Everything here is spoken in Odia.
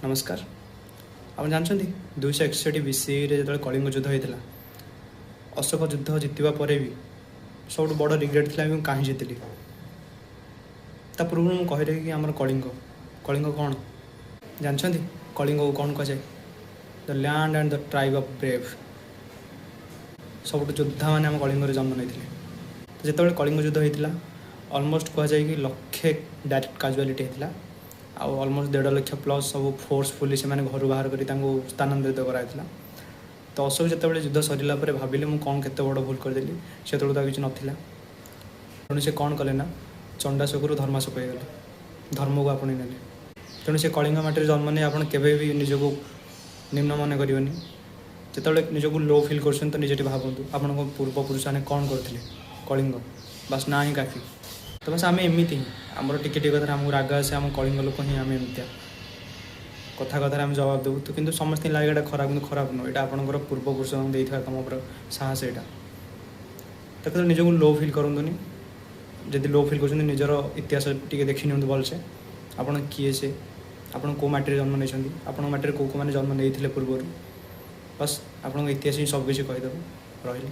ନମସ୍କାର। ଆପଣ ଜାଣିଛନ୍ତି, 261 ବିସିରେ ଯେତେବେଳେ କଳିଙ୍ଗ ଯୁଦ୍ଧ ହେଇଥିଲା, ଅଶୋକ ଯୁଦ୍ଧ ଜିତିବା ପରେ ବି ସବୁଠୁ ବଡ଼ ରିଗ୍ରେଟ୍ ଥିଲା ମୁଁ କାହିଁ ଜିତିଲି। ତା ପୂର୍ବରୁ ମୁଁ କହିଲି କି ଆମର କଳିଙ୍ଗ, କଳିଙ୍ଗ କ'ଣ ଜାଣିଛନ୍ତି? କଳିଙ୍ଗକୁ କ'ଣ କୁହାଯାଏ? The land and the tribe of brave. ସବୁଠୁ ଯୋଦ୍ଧାମାନେ ଆମ କଳିଙ୍ଗରେ ଜନ୍ମ ନେଇଥିଲେ। ତ ଯେତେବେଳେ କଳିଙ୍ଗ ଯୁଦ୍ଧ ହେଇଥିଲା, ଅଲମୋଷ୍ଟ କୁହାଯାଏ କି ଲକ୍ଷେ ଡାଇରେକ୍ଟ କାଜୁଆଲିଟି ହେଇଥିଲା ଆଉ ଅଲମୋଷ୍ଟ 1.5 ଲକ୍ଷ ପ୍ଲସ୍ ସବୁ ଫୋର୍ସଫୁଲି ସେମାନେ ଘରୁ ବାହାର କରି ତାଙ୍କୁ ସ୍ଥାନାନ୍ତରିତ କରାଯାଇଥିଲା। ତ ଅଶୋକ ଯେତେବେଳେ ଯୁଦ୍ଧ ସରିଲା ପରେ ଭାବିଲେ, ମୁଁ କ'ଣ କେତେ ବଡ଼ ଭୁଲ କରିଦେଲି। ସେତେବେଳକୁ ତ ଆଉ କିଛି ନଥିଲା। ତେଣୁ ସେ କ'ଣ କଲେ ନା, ଚଣ୍ଡାଶୋକରୁ ଧର୍ମାଶୋକ ହେଇଗଲେ, ଧର୍ମକୁ ଆପଣେଇ ନେଲେ। ତେଣୁ ସେ କଳିଙ୍ଗ ମାଟିରେ ଜନ୍ମ ନେଇ ଆପଣ କେବେ ବି ନିଜକୁ ନିମ୍ନ ମନେ କରିବେନି। ଯେତେବେଳେ ନିଜକୁ ଲୋ ଫିଲ୍ କରୁଛନ୍ତି, ତ ନିଜେ ଟିକେ ଭାବନ୍ତୁ ଆପଣଙ୍କ ପୂର୍ବପୁରୁଷମାନେ କ'ଣ କରୁଥିଲେ। କଳିଙ୍ଗ, ବାସ୍ ନା ହିଁ କାଫି। ତ ବାସ୍ ଆମେ ଏମିତି ହିଁ, ଆମର ଟିକେ ଟିକେ କଥାରେ ଆମକୁ ରାଗ ଆସେ। ଆମ କଳିଙ୍ଗ ଲୋକ ହିଁ ଆମେ ଏମିତିଆ, କଥା କଥାରେ ଆମେ ଜବାବ ଦେବୁ। ତ କିନ୍ତୁ ସମସ୍ତଙ୍କୁ ଲାଗେ ଏଇଟା ଖରାପ, କିନ୍ତୁ ଖରାପ ନୁହଁ। ଏଇଟା ଆପଣଙ୍କର ପୂର୍ବପୁରୁଷଙ୍କୁ ଦେଇଥିବା ତୁମ ଉପରେ ସାହସ ଏଇଟା। ତ କେତେବେଳେ ନିଜକୁ ଲୋ ଫିଲ୍ କରନ୍ତୁନି। ଯଦି ଲୋ ଫିଲ୍ କରୁଛନ୍ତି, ନିଜର ଇତିହାସ ଟିକେ ଦେଖି ନିଅନ୍ତୁ ଭଲସେ। ଆପଣ କିଏ ସେ, ଆପଣ କେଉଁ ମାଟିରେ ଜନ୍ମ ନେଇଛନ୍ତି, ଆପଣଙ୍କ ମାଟିରେ କେଉଁ କେଉଁମାନେ ଜନ୍ମ ନେଇଥିଲେ ପୂର୍ବରୁ। ବାସ୍, ଆପଣଙ୍କ ଇତିହାସ ହିଁ ସବୁକିଛି କହିଦେବ। ରହିଲି।